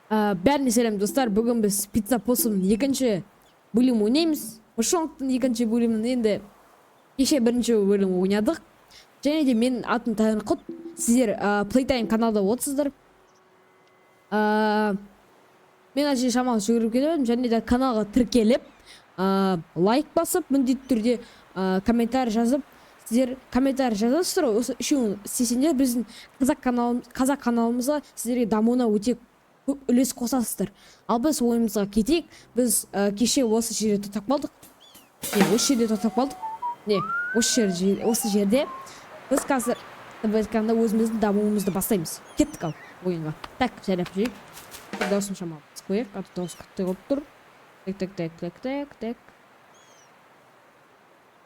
Бәріне сәлем, достар! Бүгін біз Пицца Поссумның екінші бөлімін ойнаймыз. Мышонктың екінші бөлімін. Енді кеше бірінші бөлім ойнадық. Және де менің атым Тәңірқұт. Сіздер Playtime каналда отырсыздар. Мен ана жерге шамалы жүгіріп келіп едім. Және де каналға тіркеліп, лайк басып, міндетті түрде комментарий жазып, сіздер комментарий жазасыздар ғой, осы үшеуін істесеңдер, біздің қазақ каналымызға, сіздерге дамуына өте көп үлес қосасыздар. Ал біз ойымызға кетейік. Біз кеше осы жерде тоқтап қалдық. Не, осы жерде тоқтап қалдық. Не, осы жер, осы жерде біз қазір айтқанда өзіміздің дамуымызды бастаймыз. Кеттік ал ойынға. Так, жайлап жүрейік. Дауысын шамалы басып қояйық, а то дауыс қатты болып тұр. Так, так, так, так, так, так.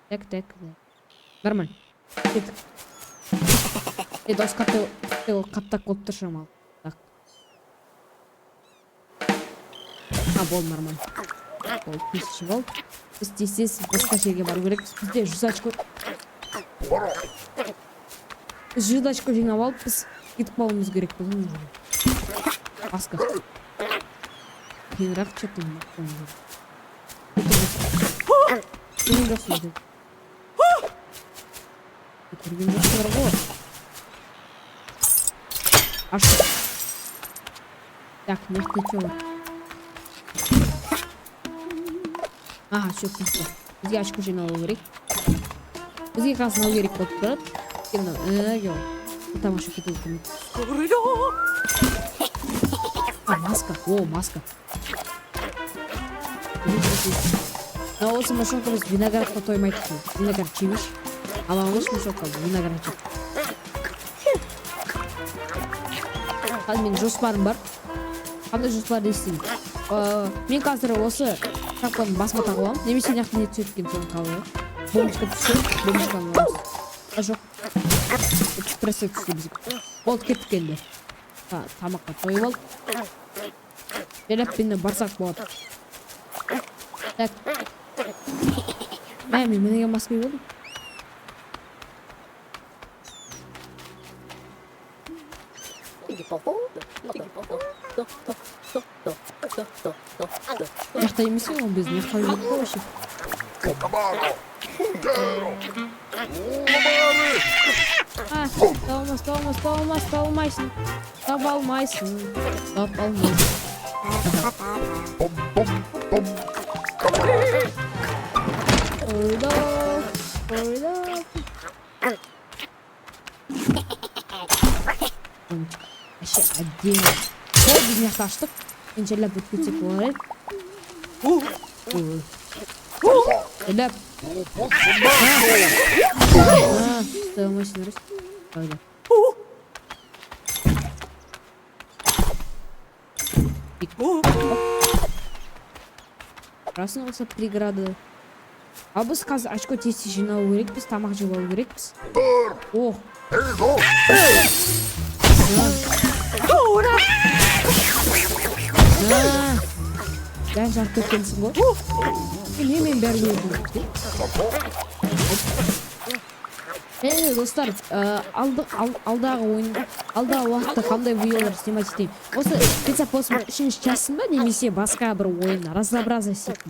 Так, так, так. Нормально. Кеттік. Дауыс қатты қаттақ болып тұр шамалы. Так. А, болды, нормально. Болды, тез болды. Біз тез тез басқа жерге бару керекпіз. Бізде 100 очко. Біз 100 очко жинап алып, біз кетіп қалуымыз керек. Басқа. Қиынырақ что-то. Көрген жоқсың. Көрген жоқсыңдар ғой. Аштық. Так, мына жақта что бар? Ага, все, түсінікті. Бізге очко жинау керек. Бізге қазір мынау керек болып тұрады. Мынау энергия ғой. Тамаша кетуге көмек. А, маска. О, маска. Мына осы мышонка біз виноградқа тоймайды екен. Виноград жемейші. Ала алмайшы, мышонка виноград жеп. Қазір менің жоспарым бар. Қандай жоспар дейсің? Мен қазір осы шапканы басыма тағып аламын. Немесе мына жақта не түседі екен, соны қалай. Бомбочка түссе, бомбочканы аламыз. А, жоқ. Экспресс түсті бізге. Болды, кеттік енді. Тамаққа тойып алдық. Жайлап енді барсақ болады. Так. Мә, мен неге маска киіп алдым? Мына жақта емес екен ғой, біз мына жақта жүрдік қой вообще. А, таба алмас, таба алмас, таба алмас, таба алмайсың. Таба алмайсың. Таба алмайсың. Ойда, ойда. Вообще әдемі. Болды, біз мына жақта аштық. Енді жайлап өтіп кетсек болар еді. Ой. Жайлап. А, ұстай алмайсың, рас. Ойда. Расын осы преграды. Ал біз қазір очко тез тез жинау керекпіз, тамақ жеп алу керекпіз. Ох. Бәрін жарып кеткенсің ғой. Не, мен бәрін өлдім. Және достар, алдағы ойын, алдағы уақытта қандай видеолар снимать етейін? Осы Пицца Поссум үшінші частын ба, немесе басқа бір ойын, разнообразие істейік.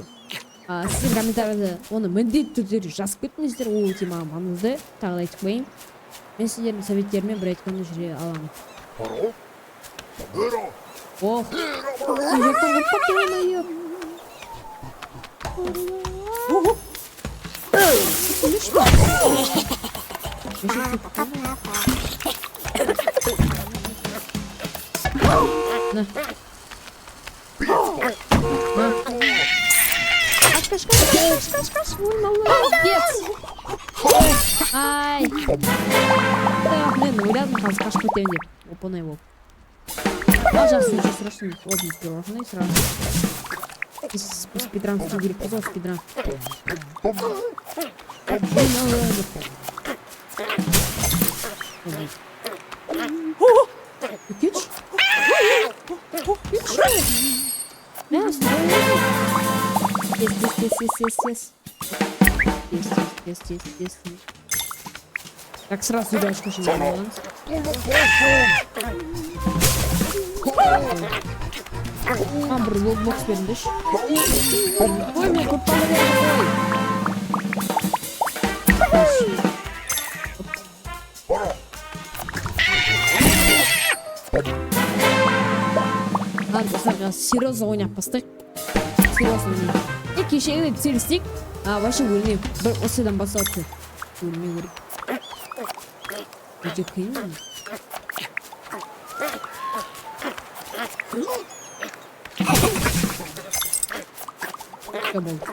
Сіздер комментарийде оны міндетті түрде жазып кетіңіздер, ол өте маған маңызды. Тағы да айтып қояйын. Мен сіздердің советтерімен бір айтқанда жүре аламын. Ох, жақтан құрып қалыпты, ё-моё. На. На. Қаш, қаш, қаш, қаш, қаш, қаш. Ой, молодец. Ай. Так, мен ойладым, қазір қашып кетемін деп. Оп, оңай болып. Ал жақсы, ничего страшного. Вот, пирожное сразу. Спидран істеу керек қой, спидран. Кетші. Кетші. Мә, тез, тез, тез, тез, тез, тез. Тез, тез, тез, тез, тез, тез. Так, сразу очко жинап аламыз. Маған бір лотбокс беріңдерші. Ой, мен көп бала бердім ғой. Ладно, достар, қазір серьезно ойнап бастайық. Серьезно ойнайық. Е, кешегідей тез істейік. А, вообще өлмеймін. Бір осыдан басталды. Өлмеу керек. Өте қиын. Все болды.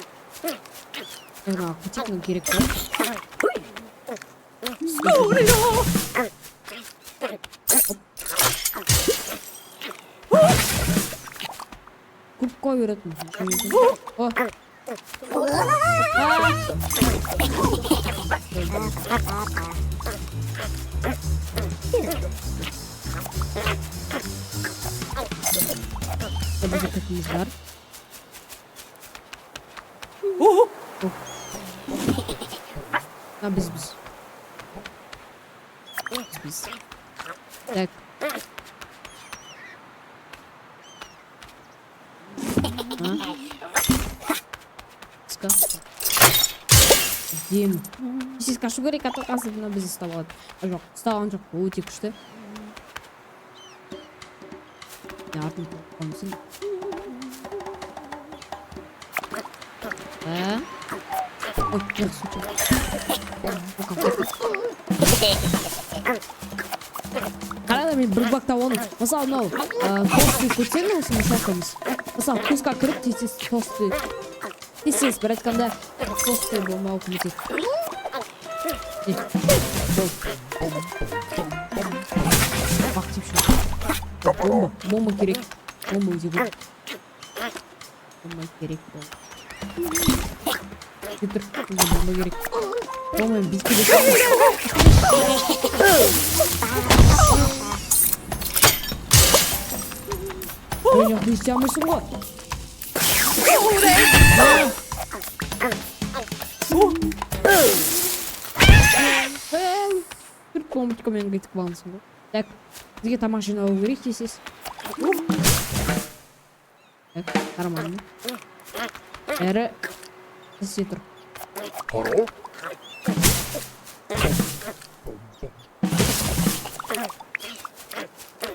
Мына кететін керек па? Көп қоя беретін. О! А! Бізде кітіміз бар. О! А, біз. Біз. Так. А? Ска. Әдемі. Тез қашу керек, а то қазір мына бізді ұстап алады. А, жоқ, ұстаған жоқ, өте күшті. Не, артын қоймасын. А? Ой, нет, случайно. О, комфортно. Қараңдар, мен бір блок тауып алдым. Мысалы, мынау, тосты көрсең, осы мышалкамыз. Мысалы, кускқа кіріп, тез-тез тосты. Тез-тез, бір айтқанда, тосты болмауы көмектеседі. Не, болды. Бақ деп шығады. Бомба, бомба керек. Бомба өте көп. Бомба керек болды. Тұр, бізге бомба керек. Бомбамен бүйтіп кетеді. Ой, не істей алмайсың ғой. Бір бомбочкамен кетіп қалғансың ғой. Так, бізге тамақ жинау керек тез-тез. Так, нормально. Бәрі істей тұр.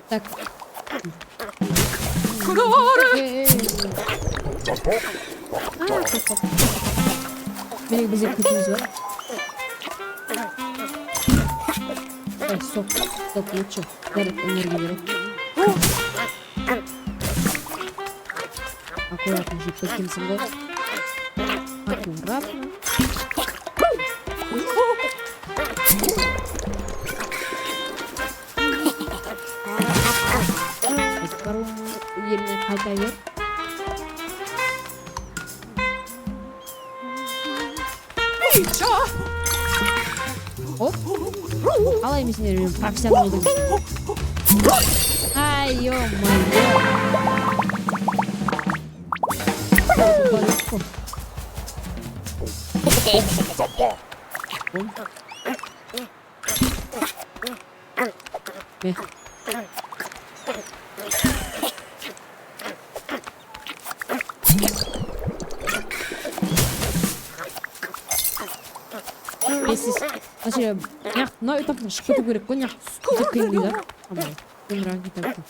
Так. А, стоп, стоп. Менің бізде күтіміз бар. Ой, сок, сок лучше. Заряд энергии береді. Аккуратно жеп кеткенсің ғой. Аккуратно. Еліне қайта бер. Оп. Қалай емесіңдер, мен профессионал деген. Ай, ё-моё. Мeh. Бесіз. Вообще, мына этаптан шығып кету керек қой, мына өте қиын дейді. Қиынырақ этапты.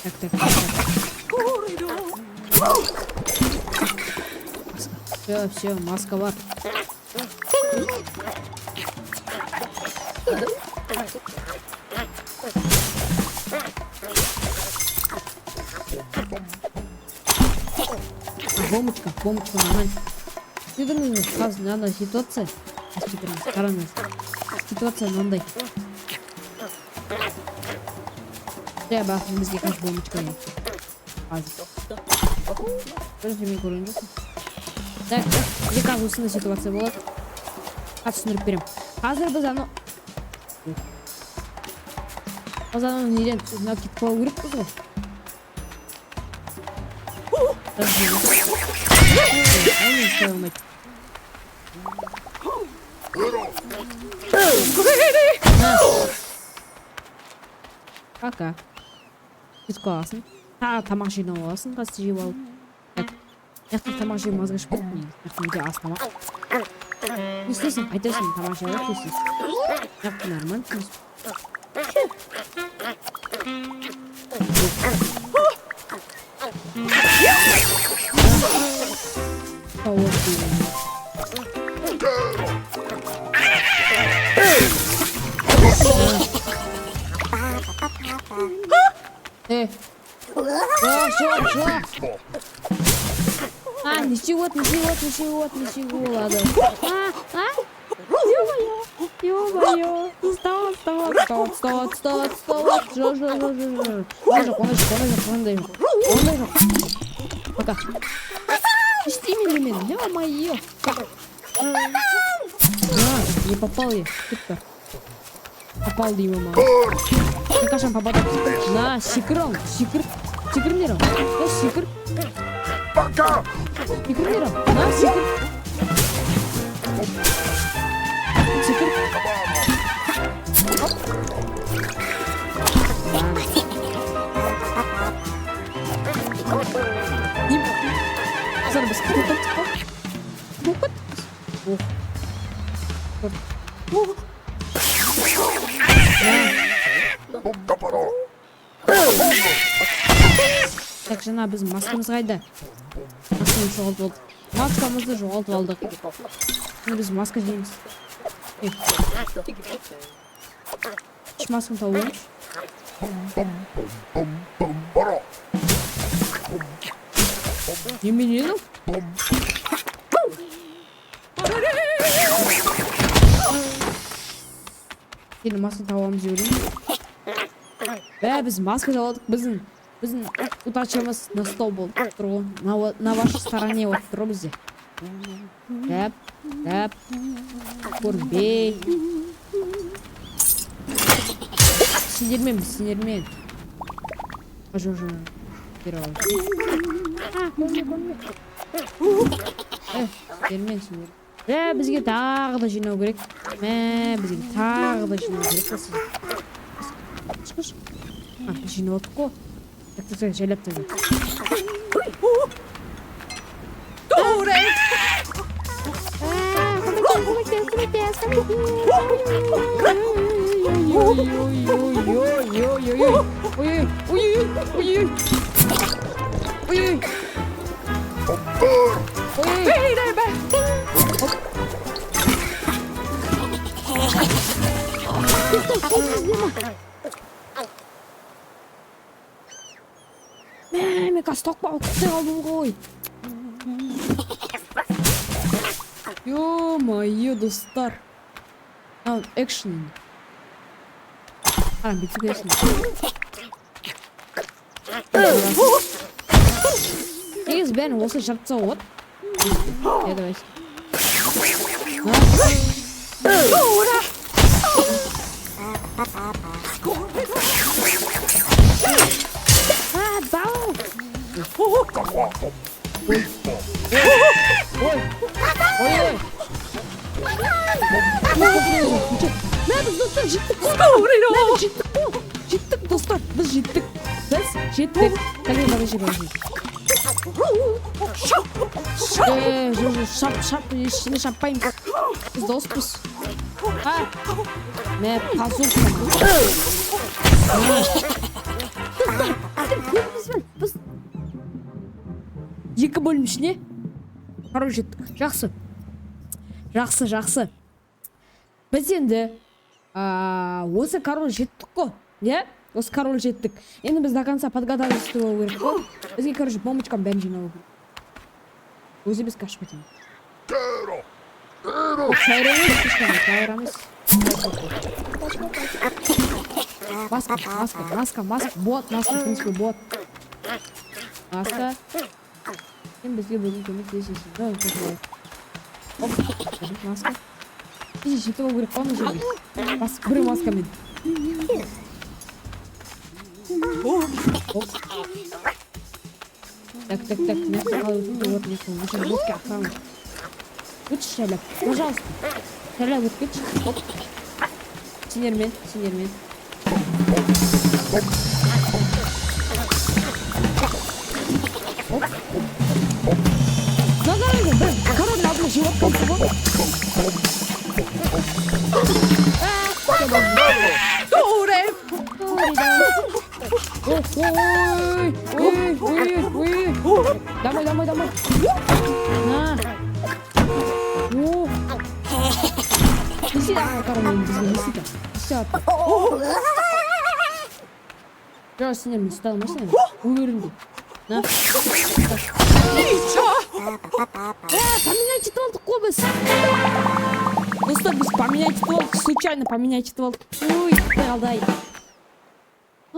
Так, так, так. Все, все, маска бар. Бомбочка, бомбочка, нормально. Түсіндіңіз, қазір мынандай ситуация. Қараңыз. Ситуация мынандай. Жай бақ, бізге қазір бомбочка керек. Қазір. Бірінші мен көрген жоқпын. Так, бізге қазір осындай ситуация болады. Қазір түсіндіріп беремін. Қазір біз анау... Қазір анау неден мынау кетіп қалу керекпіз ғой. Оны ұстай алмайды. Пока. Кетіп қаласың. Тағы тамақ жинап аласың, қазір жеп алып. Так, мына жақта тамақ жеу маза шығып кетті негізі. Мына жақта өте аз тамақ. Не істейсің? Қайтасың, тамақ жеп алып тез. Мына жақта нормально. Тауық деген. Э. Жоқ, жоқ, жоқ. А, не істеуге болады, не істеуге болады, не істеуге болады, не істеуге болады? А, а? Ё-моё, ё-моё. Стоп, стоп, стоп, стоп, стоп, стоп. Жоқ, жоқ, жоқ, жоқ, жоқ. Ондай жоқ, ондай жоқ, ондай жоқ, ондай жоқ. Ондай жоқ. Пока. Не істеймін мен, ё-моё. А, не попал я. Кетті. Попал деймін маған. Мен қашан попадамын? На, секір ал, секір. Секіріңдер ал. На, секір. Секіріңдер ал. На, секір. Секір. Оп. На. Не? Қыздар, біз қытылып кеттік қой. Болып кеттік біз. Ох. Ох. На. Так, жаңа біздің маскамыз қайда? Маскамызды жоғалтып алдық. Маскамызды жоғалтып алдық. Енді біз маска жейміз. Ей. Үш масканы тауып алайыншы. Немене мынау? Енді маска табамыз деп ойлаймын. Бә, біз маска жауладық. Біздің удачамыз на 100 болып тұр ғой. На вашей стороне болып тұр ғой бізде. Тәп, тәп. Көрінбей. Сендермен, біз сендермен. А, жоқ, жоқ. Бері алайық. А, көрінбе, көрінбе. Э, сендермен, сендер. Бә, бізге тағы да жинау керек. Мә, бізге тағы да жинау керек. Шық, шық. А, біз жинап алдық қой. Так, так, так, жайлап та. Ой, ой, ой, ой, ой, ой, ой, ой, ой, ой, ой, ой, ой, ой. Мә, мен қазір тақпа құттай қалдым ғой. Ё-моё, достар. Мынау экшн енді. Қарам, бүйтіп кетесің. Негізі бәрін осылай жапып тастауға болады. Иә, давайте. А, бау! Ой, ой, ой. Мә, біз, достар, жеттік қой. Мә, біз жеттік қой. Жеттік, достар, біз жеттік. Біз жеттік. Кәле, подожди, подожди. Э, жоқ, жоқ, шап, шап, ештеңе шаппаймыз. Біз доспыз. А, мә, позор. Достар, көрдіңіз бе? Біз екі бөлім ішіне король жеттік. Жақсы. Жақсы, жақсы. Біз енді осы король жеттік қой. Иә? Осы король жеттік. Енді біз до конца подготовиться болу керек қой. Бізге, короче, бомбочканың бәрін жинау керек. Өзі біз қашып кетеміз. Шайыр емес, ешқандай, шайыр емес. Маска, маска, маска, маска, бот, маска, в принципе, бот. Маска. Сен бізге бүгін көмектесесің. Давай, қосылайық. Оп, маска. Бізде жетіп алу керек қой ана жерге. Бас, бір маскамен. Оп. Так, так, так, мына жақта қалай өтуге болады, мына жақта очень жесткий охрана. Өтші жайлап, пожалуйста. Жайлап өтіп кетші. Оп. Сендермен, сендермен. Болды ғой. Dore! Ой, ой, ой, ой, ой. Домой, домой, домой. На. О. Не істейді ана корова енді бізге? Не істейді? Не істеп жатыр? Жоқ, сендер мені ұстай алмайсыңдар өміріңде. На. Ничего! Поменять етіп алдық қой біз, достар. Біз поменять етіп алдық, случайно поменять етіп алдық. Ой, кетпей қалды ай. А,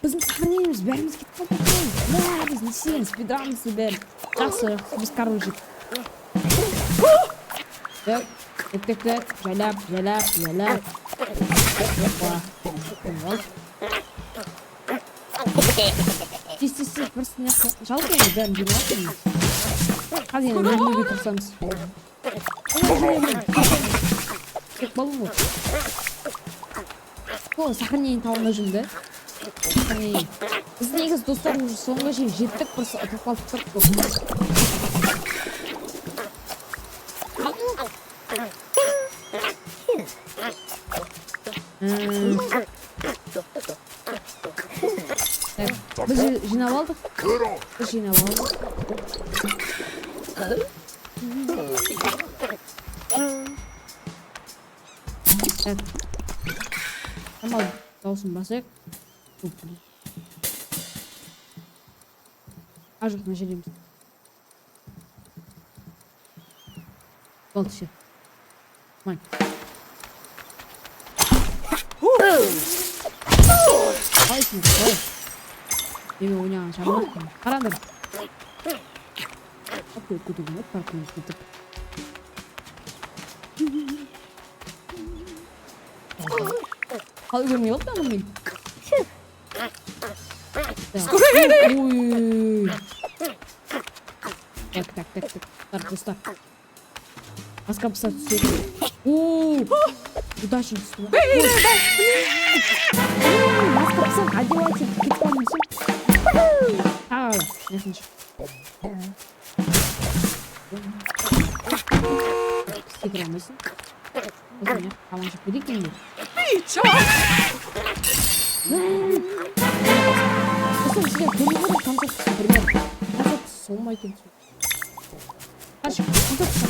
біздің сохранениеміз, бәріміз кетіп қалдық қой. Мә, біз не істеген спидранбыз, бәрі жақсы, жақсы. Біз, короче, так, так, так, так, жайлап, жайлап, жайлап. Опа. Вот. Тез, тез, тез, просто мына жақта жалко енді, бәрін жинап жатырмыз. Қазір енді өлмеуге тырысамыз. Кетіп қалдым ғой. О, сохранение таба алмай жүрмін да. Сохранение. Біз негізі, достар, уже соңға шейін жеттік, просто ұтылып қалдық та. Так, біз жинап алдық. Біз жинап алдық. Так. Шамалы дауысын басайық. О, блин. А, жоқ, мына жерде емес. Болды, все. Мань. Қалайсың, қалай? Немен ойнаған шамалы. Қараңдар. Оп, кетуге болады, паркур кетіп. Қалай көрмей қалды ана мен? Так. Ой. Так, так, так, так. Так, достар. Маска писать түседі. О, удачно түсті. Маска писать, одевайте, кетіп қалдым десем. Тағы да, несінші. Секіре алмайсың. Осыны тамақ жеп кетейік енді. Ничего! Сосын сіздер көрдіңіз ғой концепциясын, примерно. Концепция сол ма екен сол? Короче,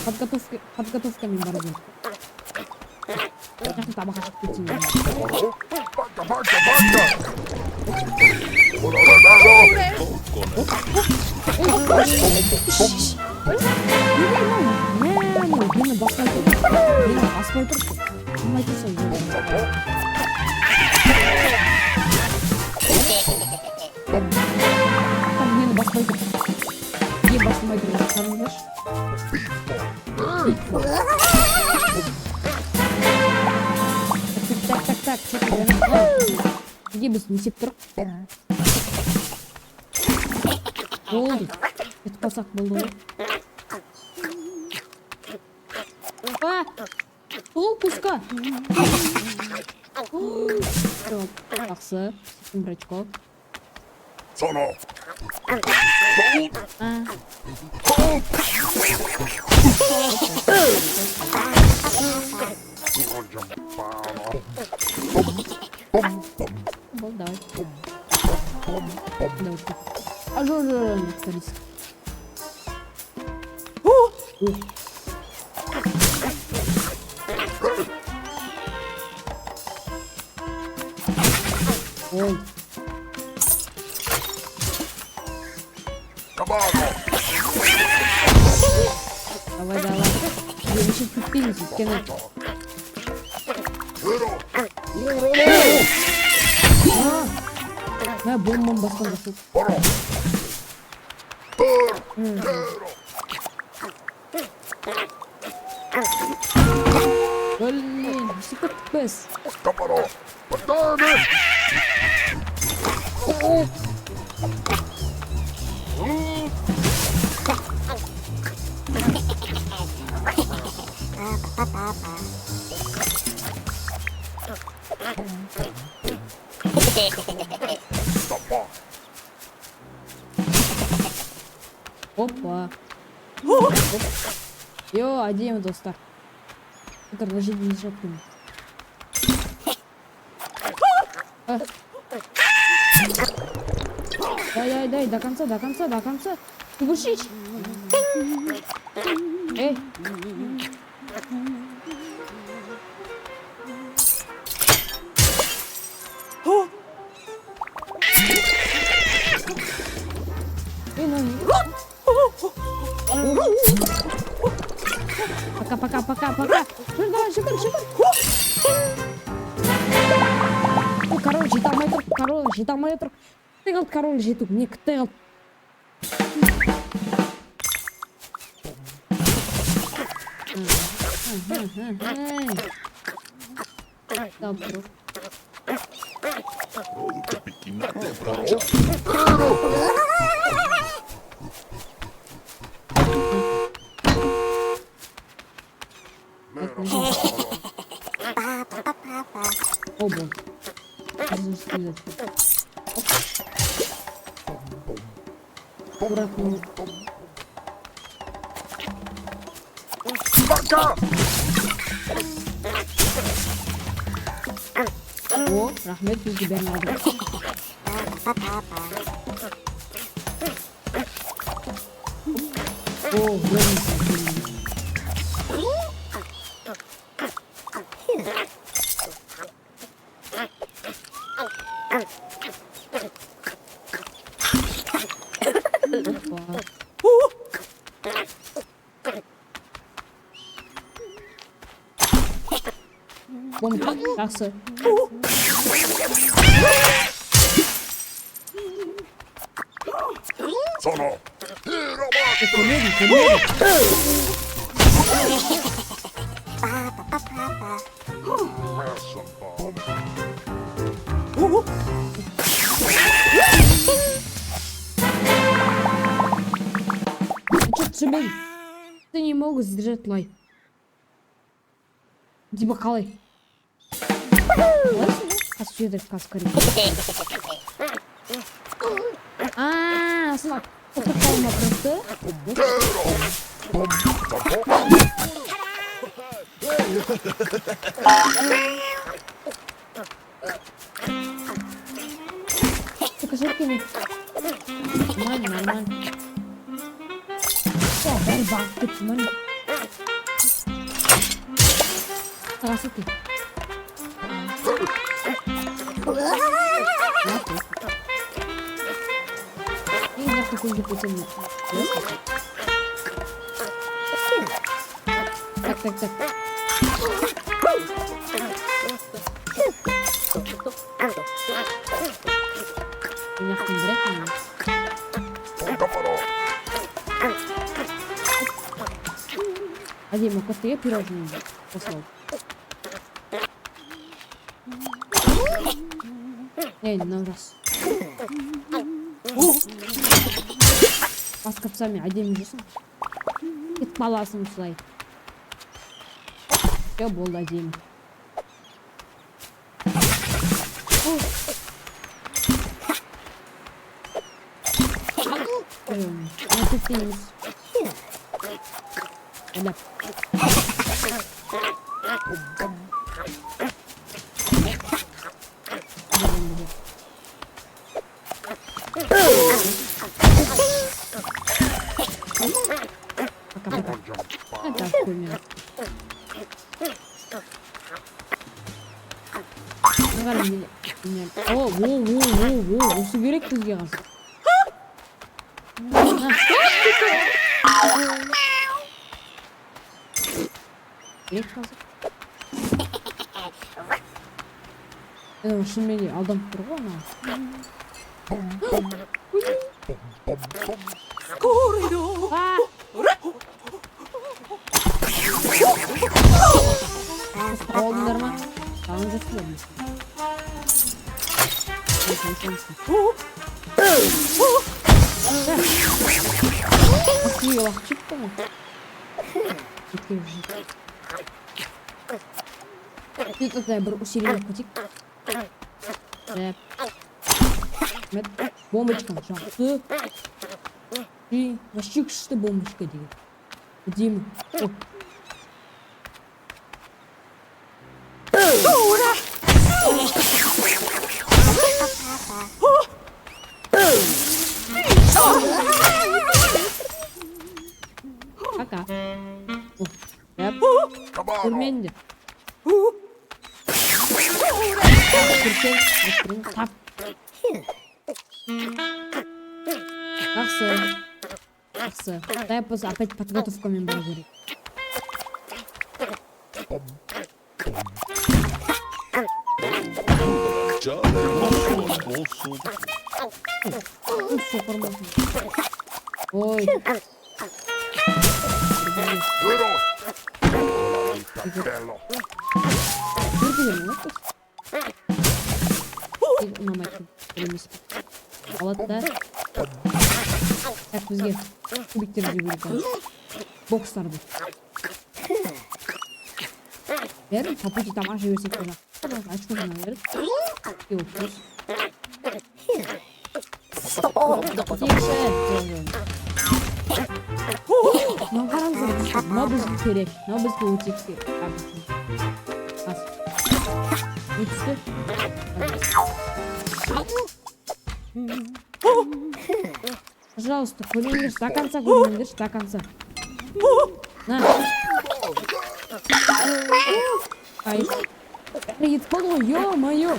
концепция подготовкамен бару керек. Жақын тамақ ашып кетсін. Baka, baka, baka! Неге мынау? Мә, мынау мені баспай тұр. Мені баспай тұр. Болмай тұрса, там мені баспай тұр. Неге басылмай тұр? Қараңдаршы. Так, так, так, так, что-то жаңа. Неге біз не істеп тұрық? Болды. Кетіп қалсақ болды ғой. А! Сол куска. Жақсы. Секунд, очко. Sono! А. Болды, давай. Давай. А, жоқ, жоқ, жоқ, садись. О. Ой. Cavallo! Давай, давай. Ендеше кетпейміз, өйткені Zero! Мә, бомбам басқан жоқ. Oro! Bir! Zero! Блин, не істеп кеттік біз? Cavallo! Patane! Oh! Stoppa! Опа. Оп. Йо, әдемі, достар. Отыр, мына жерде не жатыр? А. Дай, дай, дай, до конца, до конца, до конца. Жүгіршейші. Эй. О! Эй, мынау не? Пока, пока, пока, пока. Жүр, давай, жүгір, жүгір. О, король жете алмай тұр, король жете алмай тұр. Күтпей қалды король жету. Міне, күтпей қалды. Алып тұр. Piquinate braccia. Так, мына жерде. О, болды. Біздің үстімізде. Аккуратно. Пока! О, рахмет, бізге бәрін алдық. О, блин. Опа. Бомба, жақсы. Sono Көрмедім, көрмедім. Messo un po'. О! Что түсінбедім? Ты не мог сдержать лай. Типа қалай? Қалайсың ба? Қазір жерде қазір көрейік. А, сына тоқтап қалма просто. Tero! Bom, tampoco. Только. Нормально, нормально. О, бәрі бағып кетті, нормально. Здравствуйте. Мен мына жақта көздеп кетсем. Так, так, так. Мына жақтан бір мына. Taparo! Әдемі болып кетті, иә, пирожный қосып алып. Ей, мынау жақсы. Басқа мен әдемі жүрсің. Кетіп қаласың осылай. Все, болды, әдемі. О. Мына тіпті емес. Ойлап. Пока, пока. Это хуйня. Мына не не. О, о, о, о, о, осы керек бізге қазір. Керек қазір. Е, шынымен де алданып тұр ғой анау. Corrido! А! Алдыңдар ма? Алған жоқсыңдар ма? О! Астыға уақыт жетті ғой. Жеткен жетті. Сөйтіп бір усиление кетейік. Рахмет. Бомбочка жақсы. И вообще күшті бомбочка деген. Әдемі. О. Dora! Пока. О, Яп. Come on. Көрмеңдер. Кіркен, ақырын тап. Жақсы. Жақсы. Дай болса, опять подготовкамен бару керек. Olsun. Уф, соқырмасын. Ой. Pero. Bello. Бір деген ғой. Ұнамайды. Бір емес. Алады да. Так, бізге кубиктерді жеу керек қазір. Бокстарды. Бәрін по пути тамақ жей берсек те жақсы. Очко жинау керек. И вот плюс. Кетейікші. Мынау қараңыздар, мынау бізге керек. Мынау бізге өте керек. А, Бас. Не түсті? Пожалуйста, көрмеңдерші, до конца көрмеңдерші, до конца. На. Ай. Бәрі кетіп қалды ғой, ё-моё.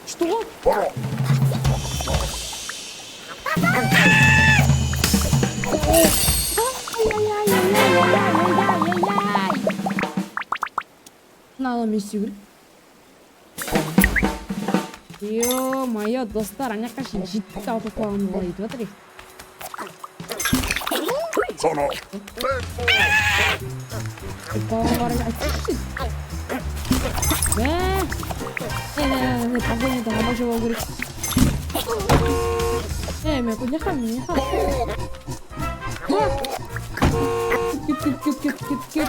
Что? Ай-яй-яй-яй-яй-яй-яй-яй-яй. Мынаны не істеу керек? Ё-моё, достар, ана жаққа шейін жеттік те ұтылып қалғанымыз қалай етіп жатыр екен. Sono. Tempo. Ұтылып қалған бар айтсайшы. Мә. Не, не, не, не, погоня тамақ жеп алу керек. Е, мен мына жаққа, мына жаққа. Кет, кет, кет, кет, кет, кет, кет, кет.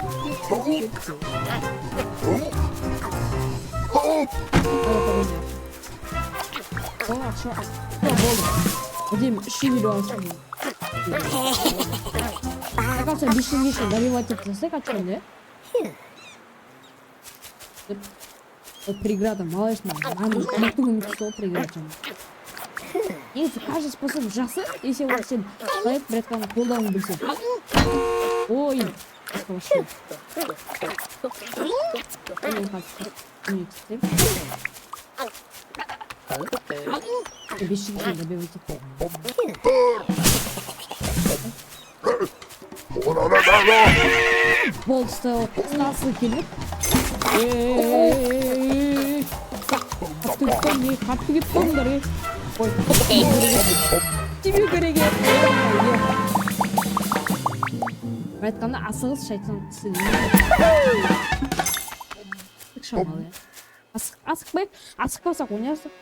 Давай, погоня. О, ақша. О, болды. Әдемі, 350 алсын. До 500-ге шейін добивать етіп тастайық очконы, иә? Деп. Вот преграда, малыш, маған мықты көмектесті ғой преграда жаңа. Негізі каждый способ жақсы, если ол сен қалай бір айтқанда қолдануын білсең. Ой, басқа вообще. Мен қазір көмектесемін. 500-ге шейін добивать етіп. Болды, ұстасы келіп. Ей, қатты кетіп қалдым, ей, қатты кетіп қалдыңдар, ей. Ой, тебе керек еді. Бір айтқанда асығыс шайтан тісі дейді. Шамалы, иә. Асықпай, асықпасақ ойнарсақ,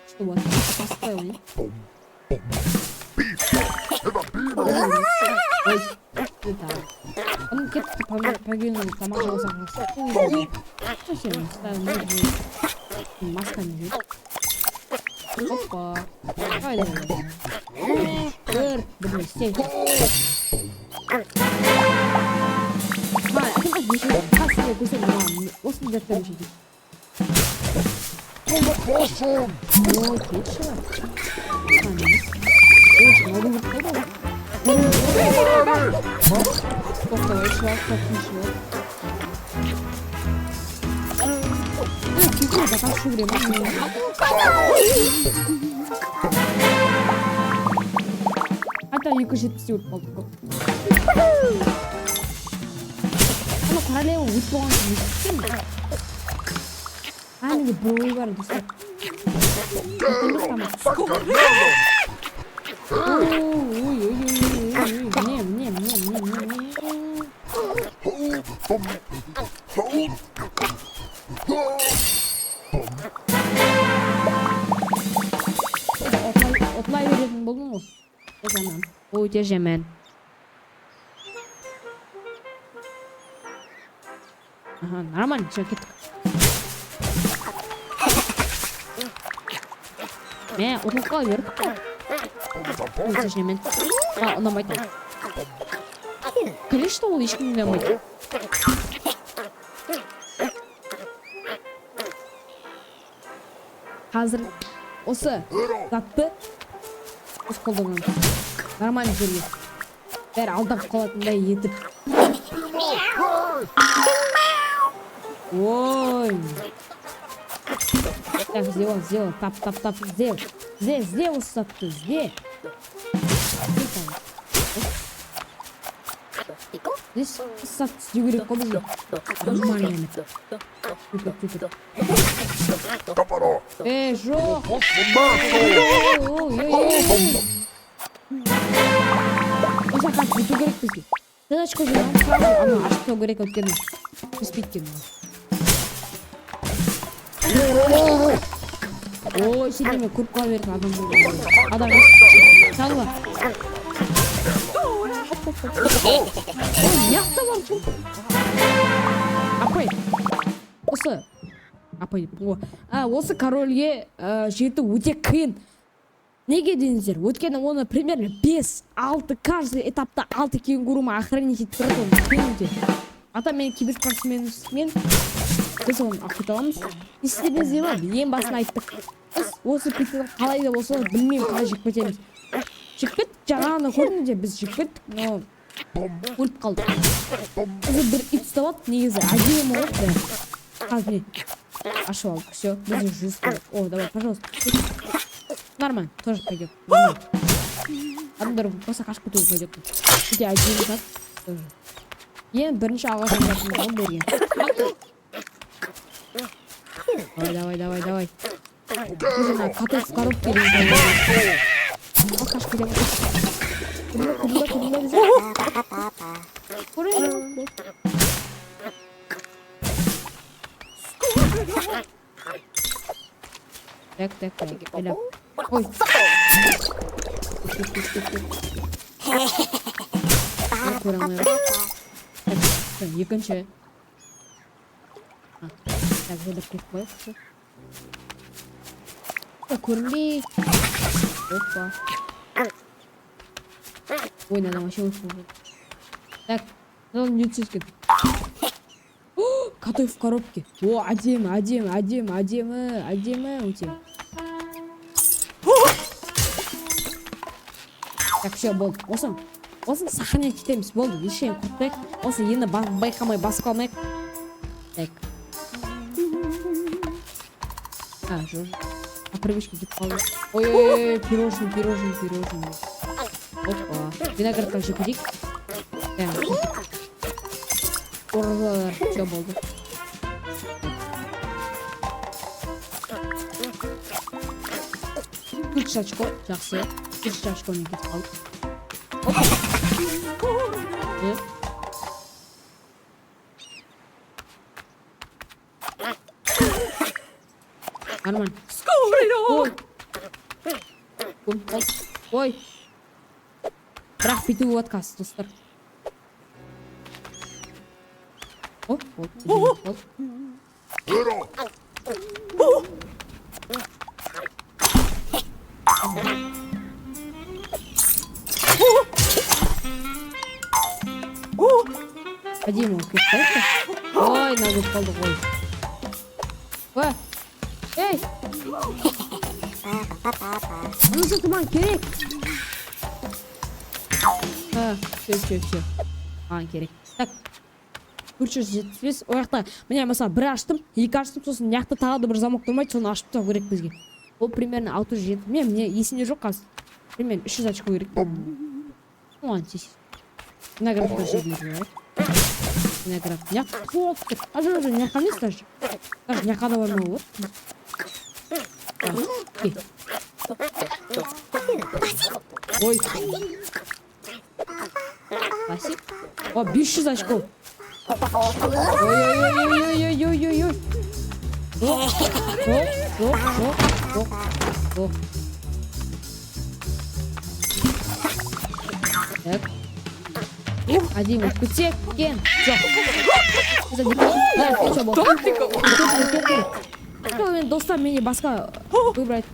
что болады? Асықпай ойнайық. Ой, это. Оны кетті, погоня тамақ жеп алсақ жақсы. Совсем ставим, маска не жейді. Опа. Давай, давай, давай. Бір, бір, істей. Маған кім неше қасында көрсем, маған осындай заттар неше дейді. Ой, кетші. Ой, мынау өліп қалды ғой. Тоқтабай шығар, тоқтың шығар. Ой, кетші, до конца жүгіре ма? Қайта 270-те өліп қалдық қой. Ана королева өліп болған соң не істеймін? А, менде бір ой бар, достар. Ой, ой, ой, ой, ой, ой, міне, міне, міне, міне, міне, міне. Отлай беретін болдың ғой. Өте жаман. Өте жаман. Ага, нормально, все, кеттік. Мә, ұтылып қала бердік қой. Өте жаман. А, ұнамайды. Конечно, ол ешкім ойнамайды. Қазір осы затты біз қолданамыз. Нормально жерге. Бәрі алдап қалатындай етіп. Ой. Так, сделал, сделал. Тап, тап, тап, сделал. Ізде, ізде осы затты, ізде. Здесь осы затты іздеу керек қой бізге. Нормально. Сөйтіп, сөйтіп. Ей, жоқ. Ой, ой, ой, ой. Осы жаққа кету керек бізге. Очко жинауымыз сразу ана ашып тастау керек, өйткені түспейді екен. Ой, сен неме көріп қала беретін адам болды. Адам емес. Салла. Ой, мына бар тұр. Апай. Осы. Апай деп. О. Осы корольге жету өте қиын. Неге деңіздер? Өйткені оны примерно 5-6, каждый этапта 6 кенгуру ма охранять етіп тұрады, оны қиын өте. Ата мен киберспортсменмін. Біз оны алып кете аламыз. Естеріңізде ма? Ең басында айттық. Біз осы питті қалай да болса білмеймін, қалай жеп кетеміз. Жеп кеттік, жаңа ғана көрдіңдер, біз жеп кеттік, но өліп қалдық. Бізді бір ит ұстап алды, негізі әдемі болды бәрі. Қазір міне ашып алдық, всё, біз уже жүз қойдық. О, давай, пожалуйста. Нормально, тоже пойдет. Нормально. Адамдар болса қашып кетуге пойдет. Өте әдемі зат тоже. Ең бірінші алғашқы затымыз ғой берген. Давай, давай, давай, давай. Біз ана котов в коробке деген зат. Ал, қашып кетеміз. Көрінбе, көрінбе, көрінбе бізге. Көрінбе. Так, так, так, Эля. Ой. Көре алмай қалдым. Так, так, екінші. Так, жолдап кетіп қояйық. О, көрінбей. Опа. Ой, мынау вообще өліп қалды. Так, мынау не түскен? О, коты в коробке. О, әдемі, әдемі, әдемі, әдемі, әдемі өте. Так, всё, болды. Осы, осыны сохранять етеміз. Болды, ештеңе құртпайық. Осы енді байқамай басып қалмайық. Так. А, жоқ. А, привычка кетіп қалды. Ой, ой, ой, пирожный, пирожный, пирожный. Опа. Виноградтан жеп кетейік. Так. Ұрылар, всё, болды. Үш очко, жақсы. Үш очкомен кетіп қалдық. Опа. Нормально. Ой. Ой. Бірақ бүйтуге болады қазір, достар. О, болды, болды. Әдемі болып кетті, айтшы. Ой, мынау болып қалды ғой. Ой. Ей! Анысы маған керек. А, всё, всё, всё. Маған керек. Так. 475. Ол жақта, міне, мысалы, бір аштым, екі аштым, сосын мына жақта тағы да бір замок тұрмайды, соны ашып тастау керек бізге. Ол примерно 607. Мен, міне, есімде жоқ қазір. Примерно 300 очко керек. Оған тиіс. Виноградты жегім келіп. Виноград. Мына жақта толып тұр. А, жоқ, жоқ, мына жаққа емес даже. Даже мына жаққа да бармауға болады. Окей. Ой. Спасибо. О, 500 очков. Ой-ой-ой-ой-ой-ой-ой-ой. Жоқ, жоқ, жоқ, жоқ, жоқ, жоқ. Так. Әдемі өтіп кетсек екен. Жоқ. Всё, болды. Мен, достар, менде басқа выбрать.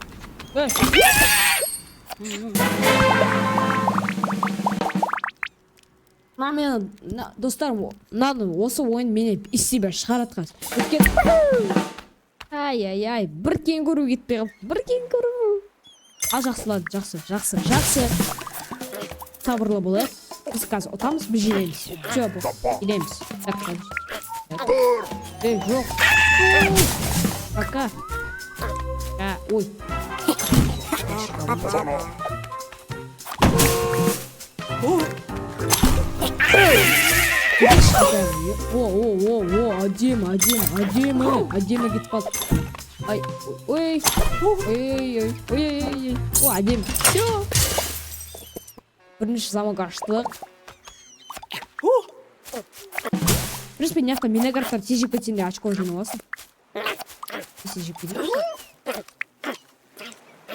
Мына мені, достар, мынаны, осы ойын мені из себя шығарады қазір. Өйткені ай ай ай, бір кенгуру кетпей қалды, бір кенгуру. Ал, жақсы, ладно, жақсы, жақсы, жақсы. Сабырлы болайық. Біз қазір ұтамыз, біз жеңеміз. Все, жеңеміз. Так, так. Ей, жоқ. Пока. А, ой. Sono. О! О, о, о, о, әдемі, әдемі, әдемі, әдемі кетіп қалды. Ай, ой, ой, ой, ой, ой, ой, о, әдемі. Все. Бірінші замок аштық. О! В принципе, мына жақта миноградтар тез жеп кетсең де, очко жинап аласың. Тез жеп кетеді.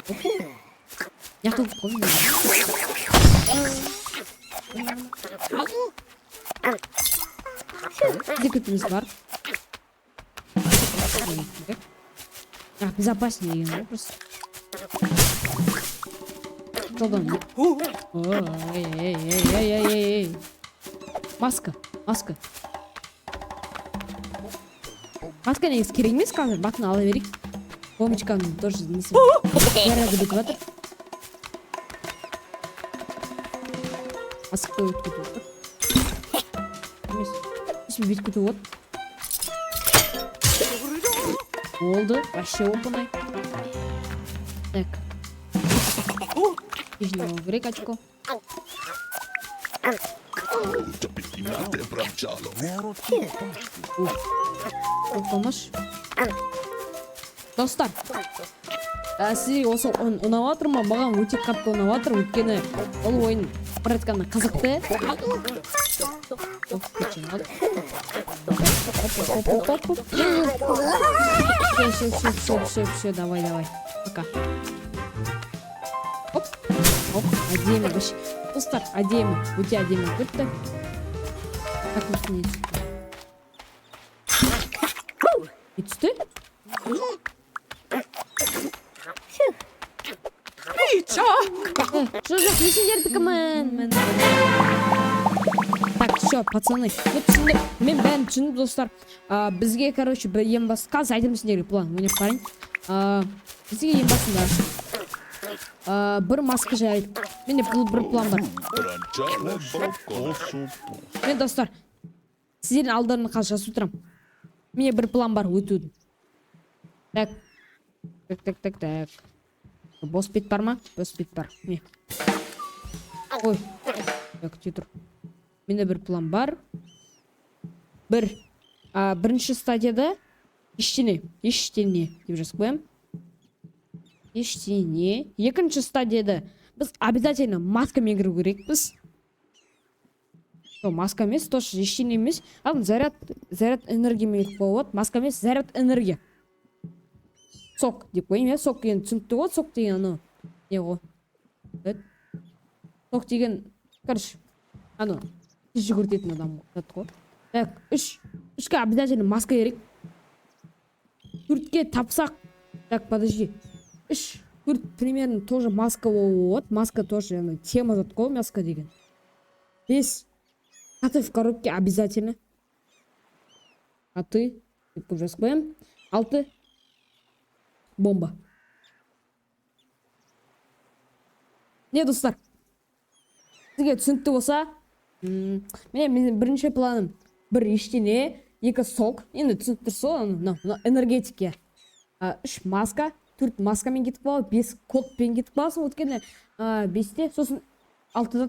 Мына жақта өтіп қалдым. Бізде күтіміз бар. А, безопаснее деген ғой просто. Жолдан. О! Ой, эй, эй, эй, эй, эй, эй. Маска, маска. Маска негізі керек емес қазір, батын ала берейік. Бомбочканың тоже несі заряды бітіп жатыр. Асықпай өтіп кетіп жатыр. Емес. Емес, бүйтіп кетуге болады. Болды, вообще оп оңай. Так. О! Жинау керек очко. Pettinate braccialo. Тоқтамаш. Достар, сізге осы ойын ұнап жатыр ма? Маған өте қатты ұнап жатыр, өйткені бұл ойын бір айтқанда қызықты. Оп, кетші, алды. Оп, оп, оп, оп, оп. Все, все, все, все, все, все, давай, давай. Пока. Оп, оп, әдемі вообще. Достар, әдемі, өте әдемі кетті. Так, осы не түсті? Не түсті? Пича! Жоқ, жоқ, мен сендердікімін. Мін. Так, все, пацаны, мен түсіндім. Мен бәрін түсіндім, достар. Бізге, короче, бір ең бас... Қазір айтамын сендерге план, ойнап қарайын. Бізге ең басында бір маска жарайды. Менде бұл бір план бар. Мен, достар, сіздердің алдарына қазір жазып отырамын. Менде бір план бар өтудің. Так. Так, так, так, так. Бос бет бар ма? Бос бет бар. Міне. Ой. Так, күте тұр. Менде бір план бар. Бір. Бірінші стадияда ештеңе, ештеңе деп жазып қоямын. Ештеңе. Екінші стадияда біз обязательно маскамен кіру керекпіз. Жоқ, маска емес, тоже ештеңе емес. Ал заряд энергиямен кетіп болады. Маска емес, заряд энергия. Сок деп қояйын, иә, сок деген түсінікті ғой, сок деген анау не ғой? Сок деген, короче, анау тез жүгіртетін адам зат қой. Так, үш. Үшке обязательно маска керек. Төртке тапсақ, так, подожди. Үш, төрт примерно тоже маска болады. Маска тоже ана тема зат қой, маска деген. Бес. Коты в коробке обязательно. Коты деп жазып қоямын. Алты. Бомба. Не, достар? Сізге түсінікті болса, міне, менің бірінші планым бір ештеңе, екі сок, енді түсініп тұрсыз ғой, мынау энергетик, иә. Үш маска, төрт маскамен кетіп қалады, бес кодпен кетіп қаласың, өйткені, бесте, сосын алтыда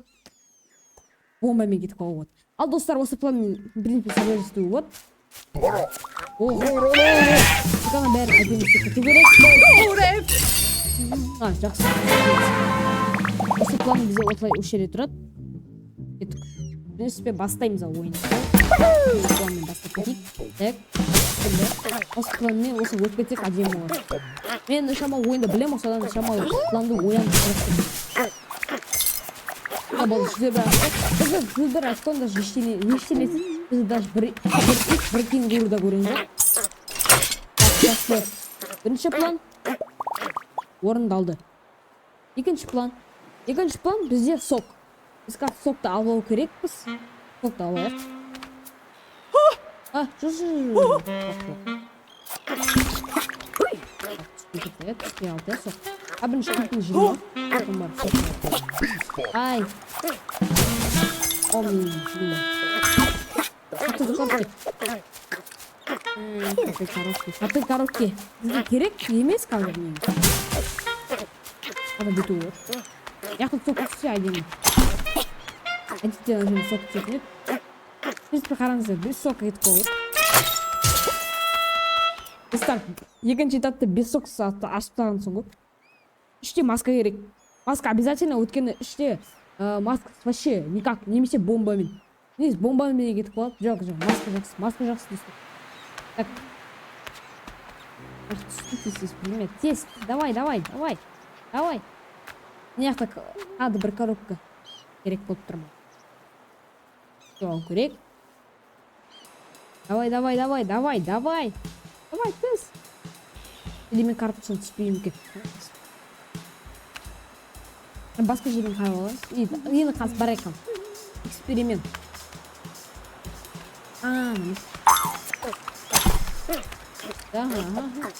бомбамен кетіп қалуға болады. Ал, достар, осы планмен, в принципе, согласен істеуге болады. О, тек ана бәрін әдемі істеп кету керек. А, жақсы. Осы план бізде осылай осы жерде тұрады. Кеттік. В принципе, бастаймыз ал ойынды. Осы планмен бастап кетейік. Так. Енді осы планмен осы өтіп кетсек, әдемі болады. Мен шамалы ойынды білемін, содан шамалы планды ойланып құрастырдым. А, бұл 101 очко. Біз 101 очконы даже ештеңе, ештеңе, біз даже бір кенгуру да көрген жоқ. Так, жақсы. Бірінші план орындалды. Екінші план. Екінші план бізде сок. Біз қазір сокты алып алу керекпіз. Сокты алайық. А, жоқ, жоқ, жоқ, жоқ. Түспей алды, сок. А, бірінші кілтін жинап, сосын барып сок алайық. Ай. О, мен жинаймын. Коты коробки. Коты коробки. Коты коробки. Бізге керек емес қазір негізі. Ана бүйту болады. Яқты сок түссе әдемі. Әдетте ана жерде сок түсетін еді. В принципе, қараңыздар, без сока кетіп қалады. Достар, екінші этапта без сок ашып тастағансың ғой. Іште маска керек. Маска обязательно, өйткені іште маска вообще никак, немесе бомбамен. Негізі бомбамен кетіп қалады. Жоқ, жоқ, маска жақсы, маска жақсы достар. Так. Ах, түсті, тез, тез, білмей, тез, давай, давай, давай, давай. Мына жақта тағы бір коробка керек болып тұр маған. Алу керек. Давай, давай, давай, давай, давай. Давай, тез. Или мен коробкасын түспеймін екен. Басқа жерден қарап аламыз. Енді қазір барайық. Эксперимент. А, міне. Ага, ага.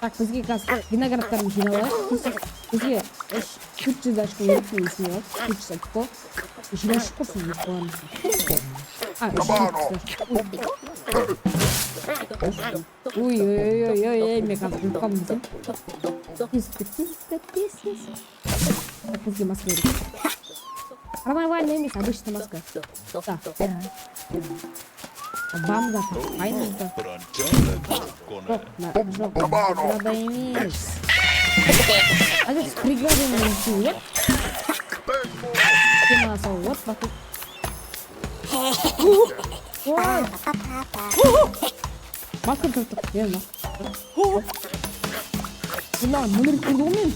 Так, бізге қазір виноградтарын жинап алайық. Бізге 400 очко керек, мен есіме алып. 400 очко. Жинап құрсын, деп қоямыз. А, 300. Ой, ой, ой, ой, ой, мен қазір өліп қалдым десем. Тез, тез, тез, тез, тез. Так, бізге маска керек. Карнавальный емес, обычный маска. Да. Вам да, файнда. Жоқ, жоқ, надо емес. А здесь преградами не Тема салып, вот, Ой! Маска таптық, е, маска. Мына мөлдір көрді ғой мен.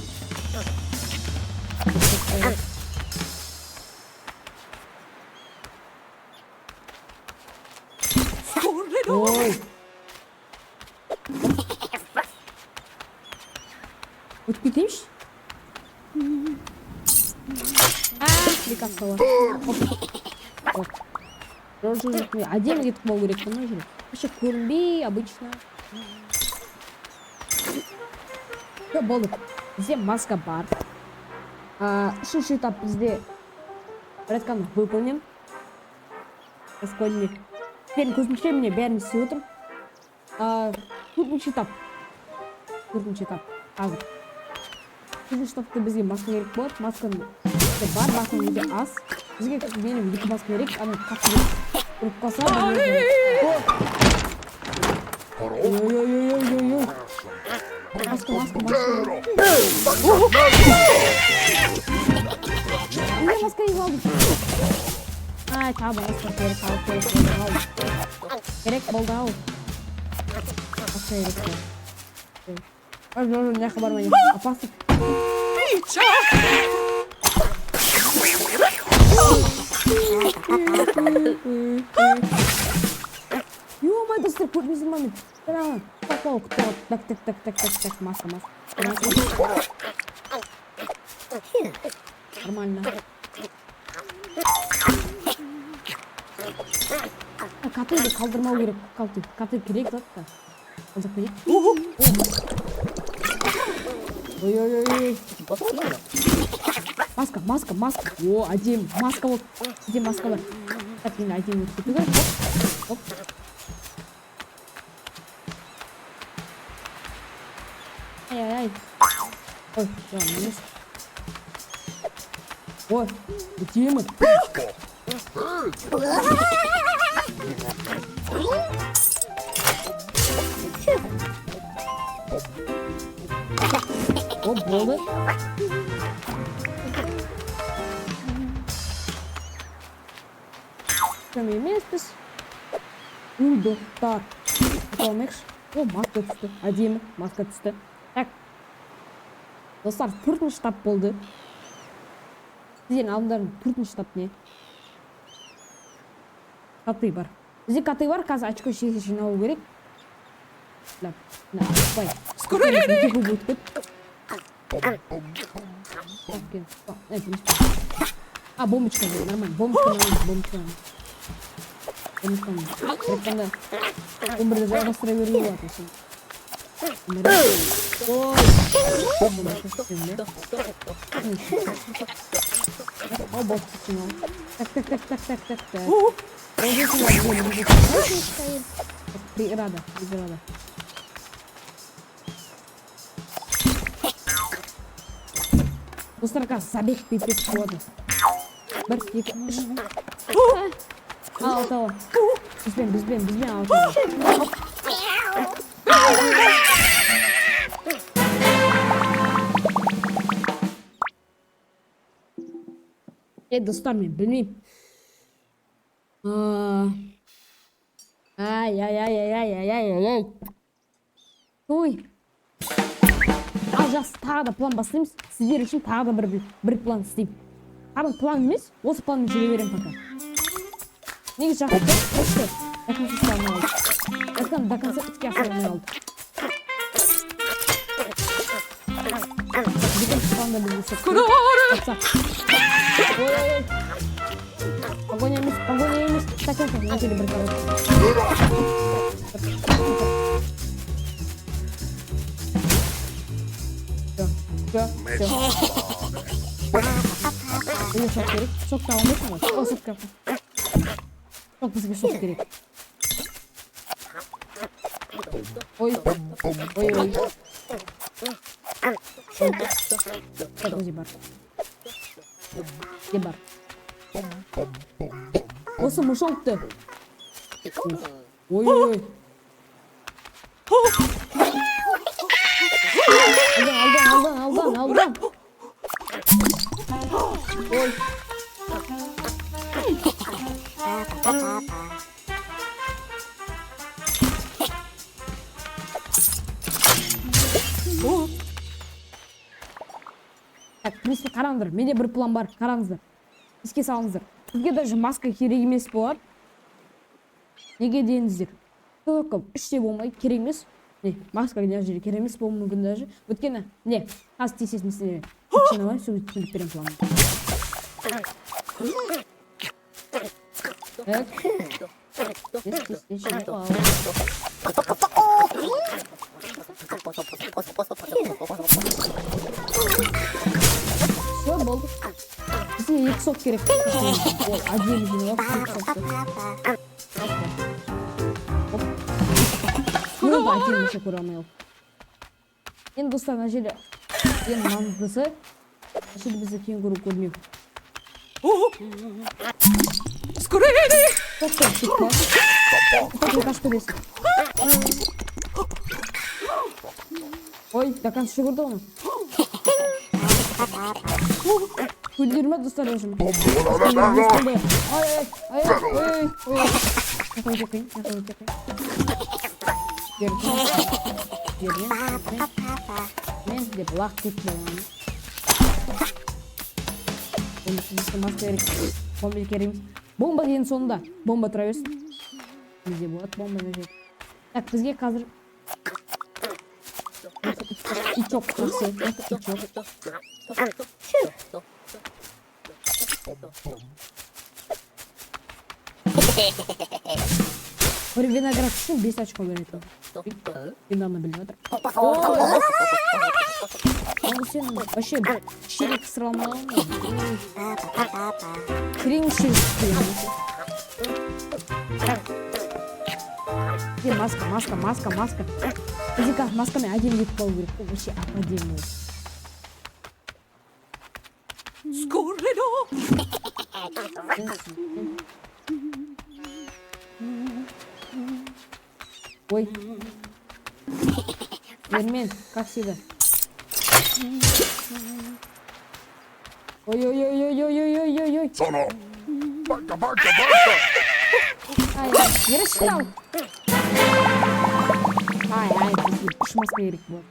Ой. Өтіп кетейінші. А, лекарство бар. Оп. Жоқ, жоқ, жоқ, мен әдемі кетіп қалу керек мына жерде. Вообще көрінбей, обычно. Все, болды. Бізде маска бар. Үшінші этап бізде порядком выполнен. Школьник. Сіздердің көзімше міне бәрін істеп отырмын. Төртінші этап. Төртінші этап. Қазір. Төртінші этапта бізге маска керек болады. Масканың бар, масканың өте аз. Бізге менің екі маска керек. Ана қатты ұрып қалса, Ой, ой, ой, ой, ой, ой. Маска, маска, маска. Неге маска киіп алдым? Ай, тағы маска керек, алып керек болды ау. Керек болды ау. Маска керек болды. Ой, жоқ, жоқ, мына жаққа бармай. Опасно. Пича! Ё-моё, достар, көрдіңіздер ма мен? Так, так, так, так, так, так, так, так, маска, маска. Нормально. Коты қалдырмау керек. Коты, коты керек зат та. Қалдырып кетейік. Ой, ой, ой, ой. Маска, маска, маска. О, әдемі. Маска болды. Бізде маска бар. Так, енді әдемі өтіп кету керек. Оп, оп. Ай, ай, ай. Ой, жоқ, емес. Ой, әдемі. Оп, болды. Кім емеспіз. Үй, достар. Алмайықшы. О, маска түсті. Әдемі маска түсті. Так. Достар, төртінші этап болды. Сіздердің алдындарың төртінші этап не? Коты бар. Бізде коты бар, қазір очко жинау керек. Да, мына, асықпай. Өте көп өтіп кетті. А, бомбочка нет, нормально. Бомбочка нормально, бомбочка нормально. Бомбочка нормально. Айтқанда 11-ді жалғастыра беруге болады осы. Ой. Бомба. Ал, бот. Так, так, так, так, так, так, так. Преграда, преграда. Достар, қазір забег пипец болады. Бір, екі, үш. Ал, алтауы. Бізбен, бізбен, бізбен, алтауы. Е, достар, мен білмеймін. Ай, ай, ай, ай, ай, ай, ай, ай, ай. Ой. Ал, жақсы, тағы да план бастаймыз. Сіздер үшін тағы да бір план істеймін. Тағы план емес, осы планмен жүре беремін пока. Негізі жақсы, осы. До конца істей алмай қалдық. До конца іске асыра алмай қалдық. Екінші планда бізге сот. Тапсақ. Ой, ой, ой. Погоня емес, погоня емес. Так, так, так, мына жерде бір коробка. Все, все, все. Бізге сок керек. Сок таба алмайсың ғой. О, сок керек. Сок, бізге сок керек. Ой, ой, ой. Так, где бар? Где бар? Осы мышонкты. Ой, ой, ой. Алдан, алдан, алдан, алдан, алдан. Ой. Так, в принципе, қараңыздар, менде бір план бар, қараңыздар. Еске салыңыздар. Бізге даже маска керек емес болар. Неге деңіздер? Только іште болмай керек емес. Не, маска мына жерде керек емес болуы мүмкін даже. Өйткені, не, қазір тексересің сіздерге. Причина бар, сол түсіндіріп беремін планды. Так. Тез, тез, тез, жинап ал. Все, болды. Бізге екі сок керек. Ол әдемі жинап алып, екі сокты. Оп. Ну да, әдемі еще көре алмай қалдық. Енді, достар, мына жерде ең маңыздысы, мына жерде бізді кенгуру көрмеу. Скорее! Тоқта, кетіп қалды. Қашып кетесің. Ой, до конца жүгірді оны. Көрдіңдер ме, достар, өзім? Ай, ай, ай, ой, ой. Жақын өте қиын, жақын өте қиын. Берген, берген, мен деп лақ кетті баланы. Маска керек. Бомба керек емес. Бомба деген соңында. Бомба тұра берсін. Бізде болады бомба мына жерде. Так, бізге қазір ит жоқ, жақсы. Ит жоқ. Бір виноград үшін 5 очко береді. Мен аны біліп жатыр. Ой, сен вообще ширек сыра алмаған ғой. Терең ширек деген. Где маска, маска, маска, маска. Бізге қазір маскамен әдемі кетіп қалу керек. Ол вообще әдемі. Scorrerò! Ой. Ермен, как всегда. Ой-ой-ой-ой-ой-ой-ой-ой. Sono! Bacca, bacca, bacca! Ай, ай, рассчитал. Ай, ай, бізге үш маска керек болады.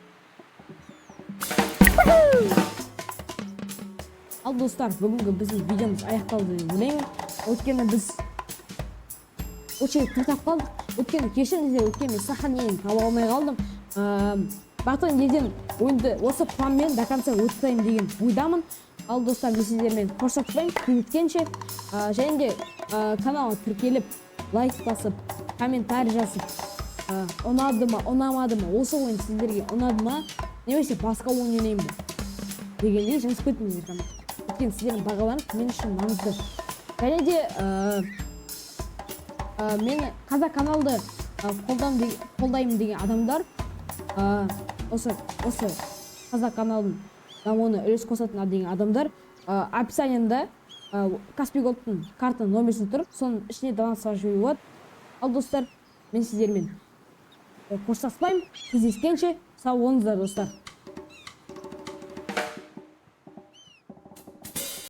Ал, достар, бүгінгі біздің видеомыз аяқталды деп ойлаймын. Өйткені біз очень тоқтап қалдық. Өйткені кешіріңіздер, өйткені мен сохранение таба алмай қалдым. Бақтан неден ойынды осы планмен до конца өткіземін деген ойдамын. Ал, достар, мен сіздермен қоштаспаймын, кездескенше. Және де каналға тіркеліп, лайк басып, комментарий жазып, ұнады ма, ұнамады ма, осы ойын сіздерге ұнады ма немесе басқа ойын ойнайын ба дегендей жазып кетіңіздер коммент, өйткені сіздердің бағаларыңыз мен үшін маңызды. Және де мені қазақ каналды қолдаймын деген адамдар, осы қазақ каналының дамуына үлес қосатын деген адамдар, описаниеда Каспи Голдтың карта номерсі тұр, соның ішіне донат салып жіберуге болады. Ал, достар, мен сіздермен қоштаспаймын, кездескенше, сау болыңыздар, достар.